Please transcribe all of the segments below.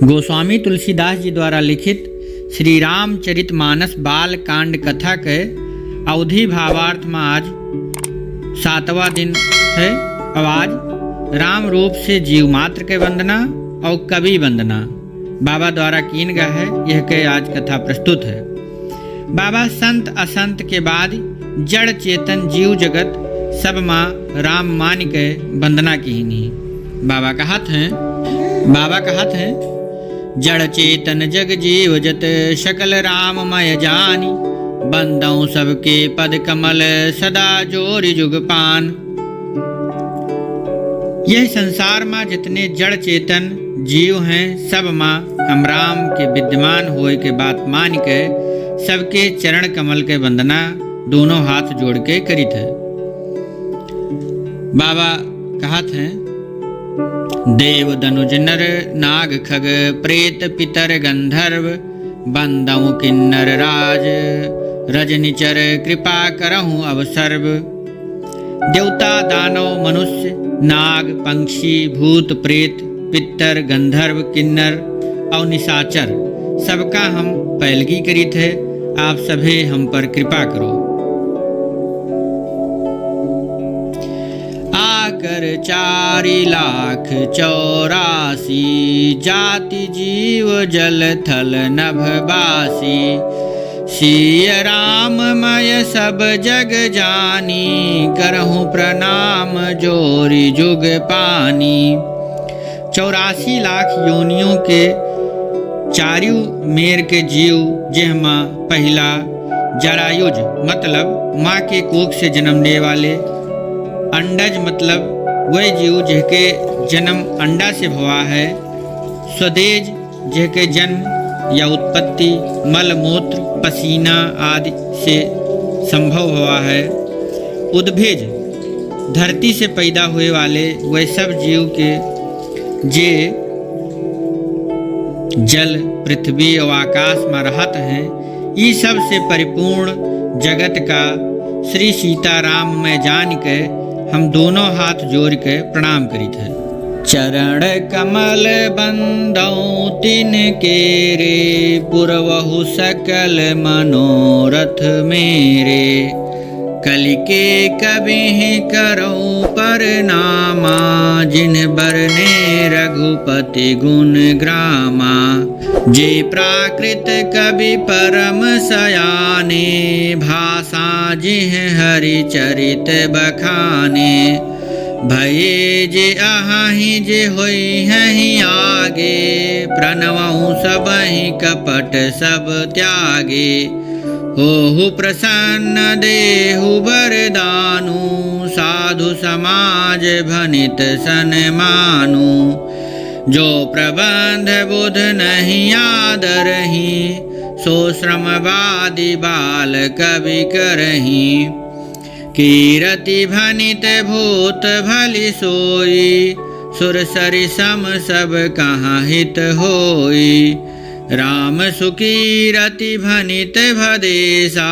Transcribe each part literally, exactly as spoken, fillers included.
गोस्वामी तुलसीदास जी द्वारा लिखित श्री रामचरित मानस बाल कांड कथा के अवधी भावार्थ मा आज सातवाँ दिन है। अब आज राम रूप से जीव मात्र के वंदना और कवि वंदना बाबा द्वारा कीन गा है, यह के आज कथा प्रस्तुत है। बाबा संत असंत के बाद जड़ चेतन जीव जगत सब मा राम मान के वंदना कीनी। बाबा कहत हैं, बाबा कहत हैं, जड़ चेतन जग जीव जत सकल राममय जानी, बंदौं सबके पद कमल सदा जोरि जुग पान। यह संसार मा जितने जड़ चेतन जीव हैं, सब मा हम राम के विद्यमान होए के बात मान के सबके चरण कमल के वंदना दोनों हाथ जोड़ के करित है। बाबा कहत हैं, देव दनुज नर नाग खग प्रेत पितर गंधर्व, बंदौं किन्नर राज रजनिचर कृपा करहु अब सर्व। देवता, दानव, मनुष्य, नाग, पंक्षी, भूत, प्रेत, पित्तर, गंधर्व, किन्नर और निशाचर, सबका हम पैलगी करित है। आप सभे हम पर कृपा करो। आकर चारि लाख चौरासी, जाति जीव जल थल नभ बासी। सिय राममय सब जग जानी, करहु प्रणाम जोरि जुग पानी। चौरासी लाख योनियों के चारियों मेर के जीव, जेहमा पहिला जरायुज मतलब माँ के कोख से जन्म लेने वाले, अंडज मतलब वह जीव जेहके जन्म अंडा से भवा है, स्वदेज जेहके जन्म या उत्पत्ति मल मूत्र पसीना आदि से संभव हुआ है। उद्भिज धरती से पैदा हुए वाले वह सब जीव के जे जल, पृथ्वी और आकाश में रहत हैं, ई सब से परिपूर्ण जगत का श्री सीताराम में जान के हम दोनों हाथ जोड़ के प्रणाम करित है। चरण कमल बंदौं तिनके रे, पुरवहु सकल मनोरथ मेरे। कलि के कबिहिं करौं परनामा, जिन्ह बरने रघुपति गुन ग्रामा। जे प्राकृत कबि परम सयाने, भाषा जिह हरि चरित बखाने। भये जे अहहिं जे होइहहिं आगे, प्रणवहु सबहिं कपट सब त्यागे। होहु प्रसन्न देहु बर दानु, साधु समाज भनित सन मानु। जो प्रबंध बुध नहीं आदरहिं, सो श्रमवादी बाल कबि करहिं। कीरति भनित भूत भलि सोई, सुर सरि सम सब कहाँ हित होई। राम सुकीरति भनित भदेसा,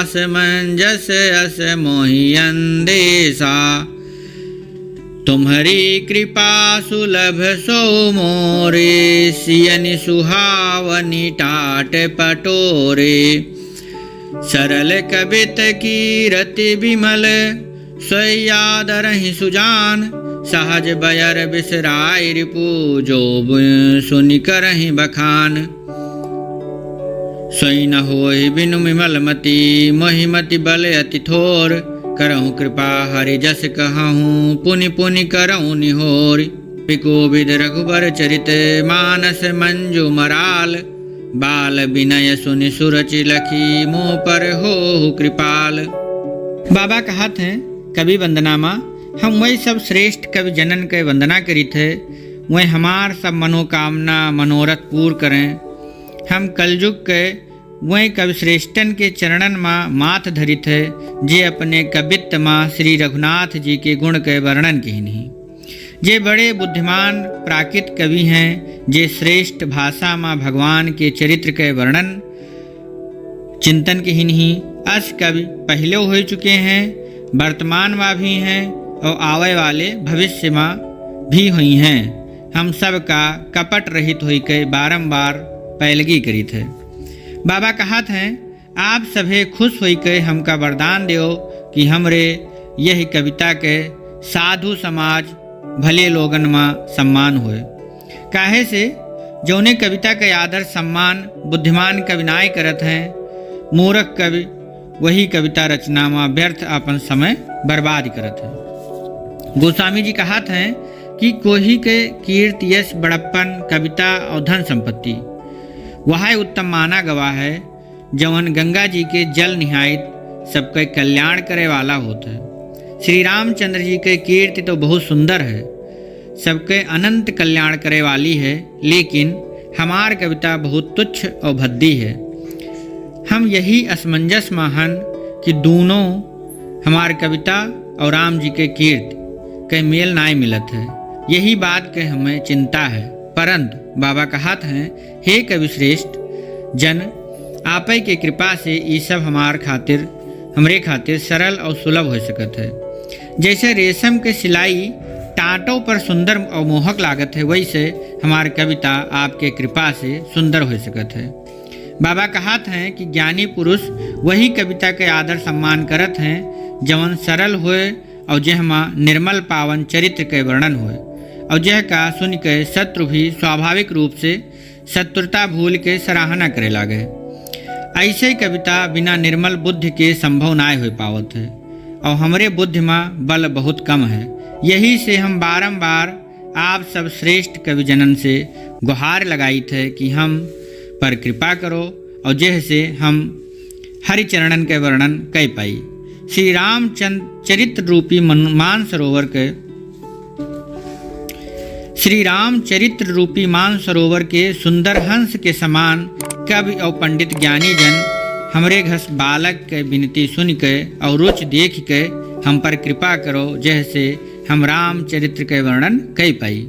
असमंजस अस मोहि अंदेसा। तुम्हरी कृपा सुलभ सो मोरे, सियनि सुहावनि टाट पटोरे। सरल कबित कीरति बिमल, सोइ आदरहिं सुजान। सहज बयर बिसराइ रिपु, जो बिन सुनि करहिं बखान। सोइ न होहि बिनु बिमल मति, मोहि मति बल अति थोर। करहु कृपा हरि जस कहहु, पुनि पुनि करहु निहोर। कपि कोविद रघुबर चरित, मानस मंजु मराल। बाल बिनय सुनि सुरचि लखि, मोह पर होहु कृपाल। बाबा कहत हैं कवि वंदना मा, हम वही सब श्रेष्ठ कवि जनन के वंदना करित है, वह हमार सब मनोकामना मनोरथ पूर करें। हम कलयुग के वह कवि श्रेष्ठन के चरणन मा माथ धरित है, जे अपने कवित्त मा श्री रघुनाथ जी के गुण के वर्णन किहिन ही। जे बड़े बुद्धिमान प्राकृत कवि हैं, जे श्रेष्ठ भाषा मा भगवान के चरित्र के वर्णन चिंतन किहिन ही। अस कवि पहले हो चुके हैं, वर्तमान मा भी हैं और आवे वाले भविष्य मा भी हुई हैं। हम सब का कपट रहित होइके बारंबार पैलगी करित है। बाबा कहत हैं, आप सभे खुश होइके हमका वरदान देओ कि हमरे यही कविता के साधु समाज, भले लोगन मा सम्मान होए। काहे से जौने कविता के आदर सम्मान बुद्धिमान कवि नाय करत हैं, मूर्ख कवि वही कविता रचना मा व्यर्थ आपन समय बर्बाद करत हैं। गोस्वामी जी कहत हैं कि कोही के कीर्ति, यश, बड़प्पन, कविता और धन संपत्ति वह उत्तम माना गवा है, जवन गंगा जी के जल निहाइत सबके कल्याण करे वाला होत है। श्री रामचंद्र जी के कीर्ति तो बहुत सुंदर है, सबके अनंत कल्याण करे वाली है, लेकिन हमार कविता बहुत तुच्छ और भद्दी है। हम यही असमंजस मा हन कि दूनों हमार कविता और राम जी के कीर्ति के मेल नाय मिलत है। यही बात के हमें चिंता है। परंतु बाबा कहत हैं, हे कवि श्रेष्ठ जन, आपे के कृपा से ई सब हमार खातिर, हमरे खातिर सरल और सुलभ हो सकत है। जैसे रेशम के सिलाई टाटो पर सुंदर और मोहक लागत है, वैसे हमार कविता आपके कृपा से सुंदर हो सकत है। बाबा कहत हैं कि ज्ञानी पुरुष वही कविता के आदर सम्मान करत हैं, जवन सरल होए और जेहमा निर्मल पावन चरित्र के वर्णन होए, और जेह का सुन के शत्रु भी स्वाभाविक रूप से शत्रुता भूल के सराहना करे लागे। ऐसे कविता बिना निर्मल बुद्धि के संभव नाय हो पावत है, और हमरे बुद्धि मा बल बहुत कम है। यही से हम बारंबार आप सब श्रेष्ठ कविजनन से गुहार लगाइत है कि हम पर कृपा करो, और जेह से हम हरिचरणन के वर्णन कइ पाई। श्री रामचंद्र चरित्र रूपी मन-, मानसरोवर के, श्री रामचरित्र रूपी मानसरोवर के सुंदर हंस के समान कवि और पंडित ज्ञानी जन हमरे घस बालक के विनती सुन के और रुचि देख के हम पर कृपा करो, जेह से हम रामचरित्र के वर्णन कइ पाई।